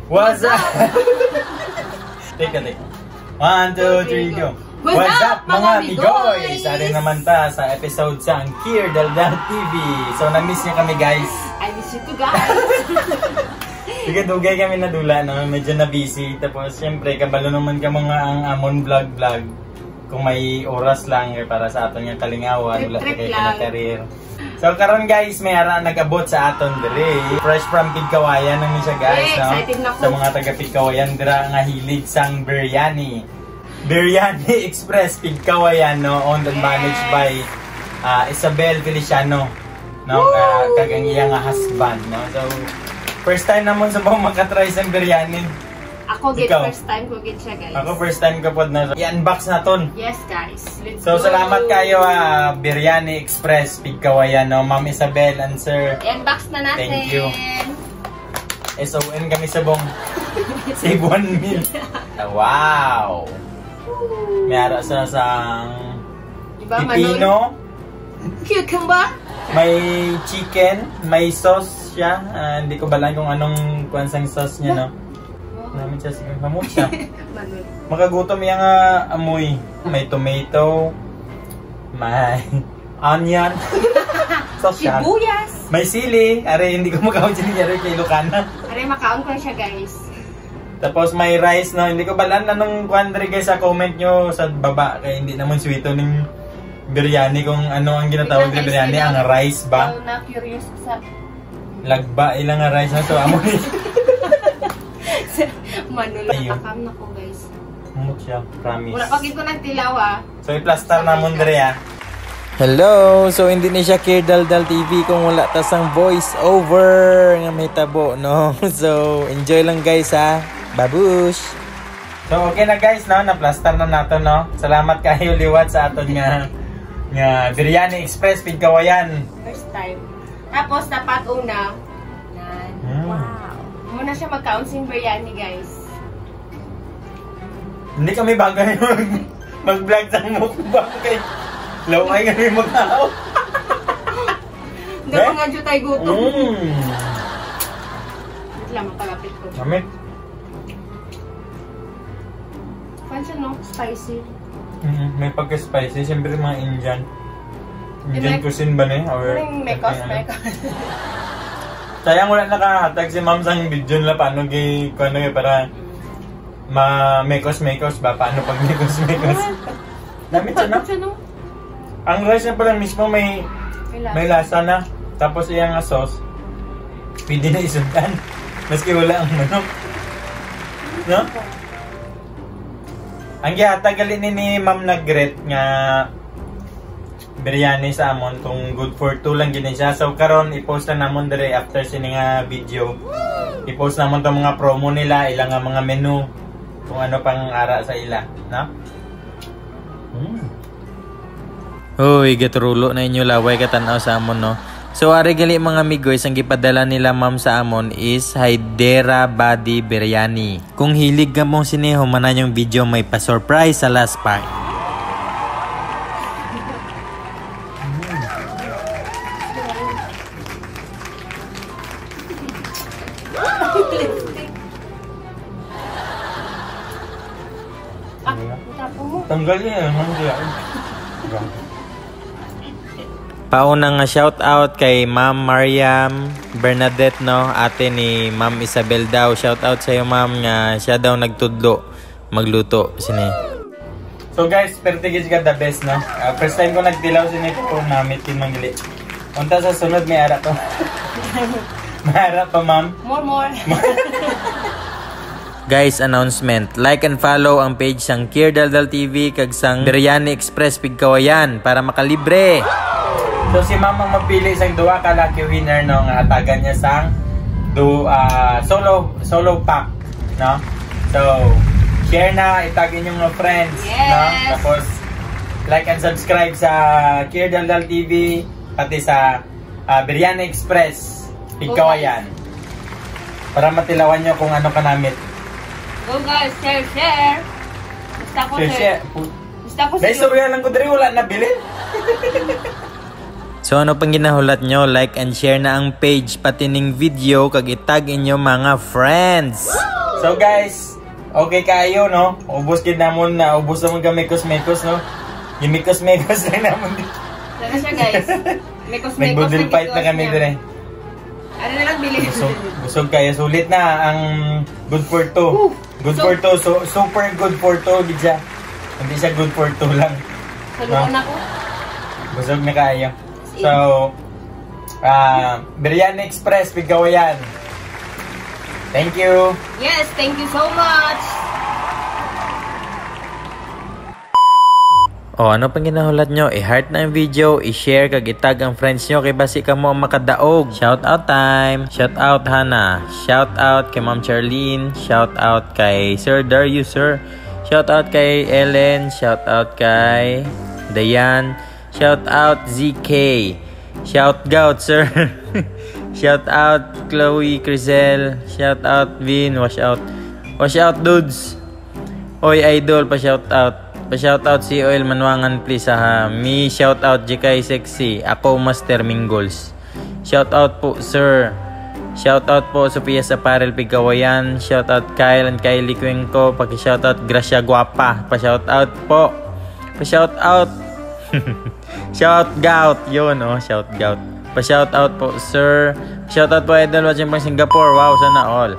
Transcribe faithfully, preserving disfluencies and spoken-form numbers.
What's up? Teka, teka. One, two, three, go. What's up, mga migoy? Sa rin naman ta sa episode sa ang Kier Daldal T V. So, na-miss niyo kami, guys. I miss you too, guys. Sige, dugay kami nadula, no? Medyo na-busy. Tapos, syempre, kabalo naman ka mga ang amon vlog-vlog. Kung may oras lang, eh, para sa aton nga kalingawan, wala Trip-trip kay lang. Career. So, karon, guys, may ara nag-abot sa aton diri. Fresh from Pigkawayan na ni siya, guys, Yay, no? Excited na ko. Sa mga taga Pigkawayan dira nga hilig sang biryani. Biryani Express Pigkawayan, no? Owned and managed Yes. by, ah, Isabel Feliciano, no? Woo! Ka-, kag ang iya nga husband, no? So, first time namon sa mga makatry sang biryani. Ako gid, Ikaw? First time ko gid siya, guys. Ako first time ko pod na. I-unbox naton. Yes, guys. Let's So, go. Salamat kayo, ah, Biryani Express, Pigkawayan, no? Ma'am Isabel and Sir. I-unbox na natin. Thank you. S O N kami sa bong. Save one meal. Wow! May ara sa sang Di ba, pipino. Manol? Cucumber? May chicken, may sauce siya. Ah, hindi ko balaan kung anong kuwan sang sauce niya, no? Wow. Namin siya, sige, mamot siya. Manol. Makagutom iya nga amoy. May tomato, may onion. Sauce siya. Sibuyas. May sili. Are, hindi ko makaon sili, are, kay Ilocana. Are, makaon ko na siya, guys. Tapos may rice, no? Hindi ko balaan anong kuwan diri, guys, sa comment nyo sa baba. Kay hindi naman sweeto ning biryani kung ano ang ginatawag Wait lang, na biryani. Guys, ang rice ba? Now, na-curious ko sa Lagba ilang nga rice na to. Amo ni. Manula Ayun. Takam na ko, guys. Humot siya, promise. Wala pa gid ko nagtilaw, ah. So, i-plaster na mo, Andrea. Hello! So, hindi ni siya Kirdaldal T V kung wala ta sang voice over nga may tabo, no? So, enjoy lang, guys, ha? Babush! So, okay na, guys, no? Na-plaster na nato, no? Salamat kayo liwat sa aton nga nga Biryani Express, Pigkawayan. First time. Tapos, dapat una. Yan. Mm. Wow. Muna siya magkaon sing biryani, guys. Hindi kami bagay mag- mag-vlog sa mukbang kay laway kami mag-aw. Hindi Eh? Mga jutay gutom. Mm. Wait lang, mapalapit ko. Kami. Kuwan siya, no? Spicy. Mm, may pagka-spicy. Siyempre, mga Indian. Indian May- cuisine ba ni? Or may mekos, ano? Mekos. Sayang wala nakahatag si ma'am sang video nila paano gi-, kuwan na para ma-mekos-mekos ba? Paano pag mekos-mekos? Namit siya, no? Siya, no? Ang rice na pala mismo may, may lasa na. Tapos iyang nga sauce, pwede na isudan. Maski wala ang manok. No? Ang gihatag gali ni, ni Ma'am Nagret nga biryani sa amon kung good for two lang gid siya. So karon i-post na namon dire after sini nga video. I-post namon tong mga promo nila, ilang nga mga menu, kung ano pang ara sa ila, no? Mm. Hoy, gaturulo na inyo laway katan-aw sa amon, no? So, ari gali, mga migoy, ang gipadala nila ma'am sa amon is Hyderabadi biryani. Kung hilig ka mong sini, human na yung video, may pa-surprise sa last part. Ah, tapo mo. Tanggal niya, man siya. Pauna nga shout out kay Ma'am Mariam Bernadette, no? Ate ni Ma'am Isabel daw. Shout out sa'yo, ma'am, nga siya daw nagtudlo magluto sini. So guys, perte gid ka the best, no? Ah, first time ko nagtilaw sini ko namit kin manggili. Unta sa sunod may ara to. May ara pa, ma'am. More, more. Guys, announcement. Like and follow ang page sang Kirdaldal T V kag sang Biryani Express Pigkawayan para makalibre. So si ma'am ang magpili sang duha ka lucky winner, no, nga hatagan niya sang du ah, solo solo pack, no? So share na, itag inyong mga friends, no? Yes. Tapos like and subscribe sa Kirdaldal T V pati sa ah, Biryani Express, Pigkawayan. Para matilawan nyo kung ano kanamit. Go guys, share, share. Basta ko Share, share. share. Basta ko May share. Istorya lang ko diri, wala nabilin. So ano pang ginahulat nyo? Like and share na ang page, pati ning video, kag itag inyo mga friends. So guys, okay kayo, no? Ubos gid namon na, ubos naman kami kusmekos, no? Gimikos-mekos lang namon dito. Sana siya, guys. May cosmecos Nag-boodle fight na kami dire. Ano na lang, bili. Busog, busog kayo. Sulit na ang good for two. Good So- for two. So, super good for two, gid siya. Hindi siya good for two lang. Saluhan ako. Busog na kayo. So, ah, Biryani Express, Pigkawayan. Thank you. Yes, thank you so much. O, ano pang ginahulat nyo? I-heart na ang video, i-share, kag itag ang friends nyo kay basi kamo ang makadaog. Shout out time. Shout out Hana. Shout out kay Ma'am Charlene. Shout out kay Sir Darius, sir. Shout out kay Ellen. Shout out kay Dayan. Shout out Z K. Shout out, sir. Shout out Chloe Crisel. Shout out Vin. Wash out. Wash out, dudes. Oy, idol, pa-shout out. Pa-shout out si Oil Manwangan, please, ha. Me, shout out J K Sexy. Ako, Master Mingles. Shout out po, sir. Shout out po, Sophia Saparel Pigawayan. Shout out, Kyle and Kylie Cuenco. Paki-shout out, Gracia Guapa. Pa-shout out po. Pa-shout out. Shout out. Yun, oh, shout out. Pa-shout out po, sir. Shout out po, idol, watching from Singapore. Wow, sana all.